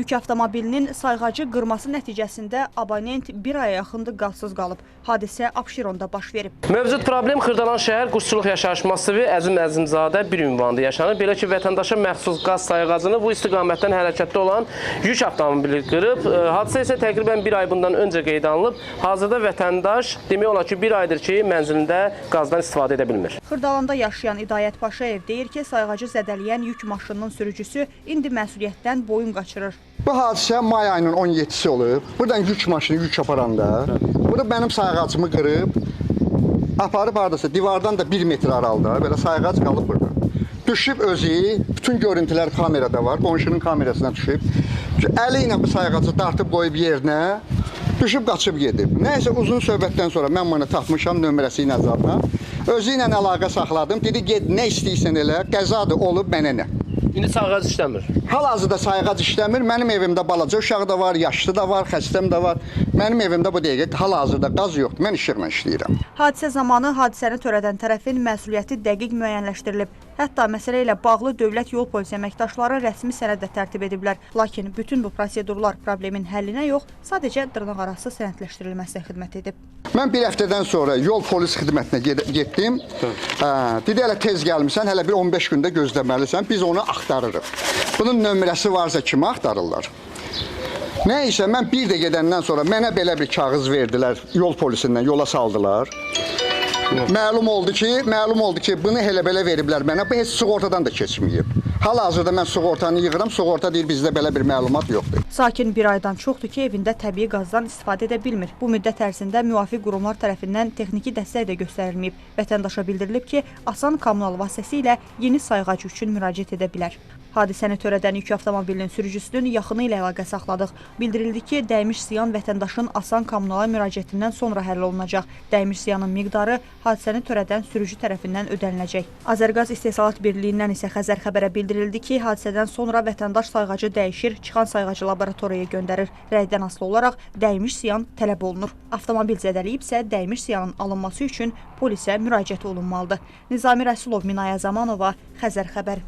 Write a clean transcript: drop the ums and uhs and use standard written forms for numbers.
Yük avtomobilinin sayğacı qırması nəticəsində abonent bir aya yaxındır qazsız qalıb. Hadisə Abşeronda baş verib. Mövcud problem Xırdalan şəhər Quşçuluq yaşayış massivi Əzim Əzimzadə bir ünvanda yaşanır. Belə ki, vətəndaşa məxsus qaz sayğacını bu istiqamətdən hərəkətdə olan yük avtomobili qırıb. Hadisə isə təqribən bir ay bundan öncə qeydə alınıb. Hazırda vətəndaş demək olar ki, bir aydır ki, mənzilində qazdan istifadə edə bilmir. Xırdalanda yaşayan İdayət Paşayev deyir ki, sayğacı zədələyən yük maşınının sürücüsü indi məsuliyyətdən boyun qaçırır. Bu hadisə may ayının 17-si olub. Buradan yük maşını yük aparanda, burada mənim sayğacımı qırıb, aparıb hardasa divardan da 1 metr aralıda, belə sayğac qalıb burada. Düşüb özü, bütün görüntülər kamerada var, qonşunun kamerasına düşüb. Əli ilə bu sayğacı dartıb qoyub yerinə, düşüb qaçıb gedib. Nəysə uzun söhbətdən sonra mən bunu tapmışam nömrəsi ilə zadla. Özü ilə əlaqə saxladım, dedi ged nə istəyirsən elə, qəzadır olub mənə nə. İndi sayğac işləmir. Hal-hazırda sayğac işləmir. Mənim evimdə balaca uşağı da var, yaşlı da var, xəstəm də var. Mənim evimdə bu dəqiqə hal-hazırda qaz yoxdur. Mən işıqla işləyirəm. Hadisə zamanı hadisəni törədən tərəfin məsuliyyəti dəqiq müəyyənləşdirilib. Hətta məsələ ilə bağlı dövlət yol polisi əməkdaşları rəsmi sənəd də tərtib ediblər. Lakin bütün bu prosedurlar problemin həllinə yox, sadəcə dırnaqarası sənədləşdirilməsinə xidmət edib. Mən bir həftədən sonra yol polis xidmətinə getdim. Dedi, hələ tez gəlmirsən, hələ bir 15 gündə gözləməlisən, biz onu axtarırıq. Bunun nömrəsi varsa kimi axtarırlar? Nəysə, mən bir də gedəndən sonra mənə belə bir kağız verdilər, yol polisindən yola saldılar. Məlum oldu ki, bunu elə belə veriblər mənə, bu heç sığortadan da keçməyib. Hal-hazırda mən sığortanı yığıram, sığorta deyir, bizdə belə bir məlumat yoxdur. Sakin bir aydan çoxdur ki, evində təbii qazdan istifadə edə bilmir. Bu müddət ərzində müvafiq qurumlar tərəfindən texniki dəstək də göstərilməyib. Vətəndaşa bildirilib ki, asan kommunal vasitəsilə yeni sayğacı üçün müraciət edə bilər. Hadisəni törədən yük avtomobilinin sürücüsünün yaxını ilə əlaqə saxladıq. Bildirildi ki, dəymiş ziyan vətəndaşın asan kommunala müraciətindən sonra həll olunacaq. Dəymiş ziyanın miqdarı hadisəni törədən sürücü tərəfindən ödəniləcək. Azərqaz İstehsalat Birliyindən isə Xəzər xəbərə bildirildi ki, hadisədən sonra vətəndaş sayğacı dəyişir, çıxan sayğacı laboratoriyaya göndərir. Rəydən asılı olaraq dəymiş ziyan tələb olunur. Avtomobil zədəliyibsə, dəymiş ziyanın alınması üçün polisə müraciət olunmalıdır. Nizami Rəsulov, Minaya Zamanova, Xəzər xəbər.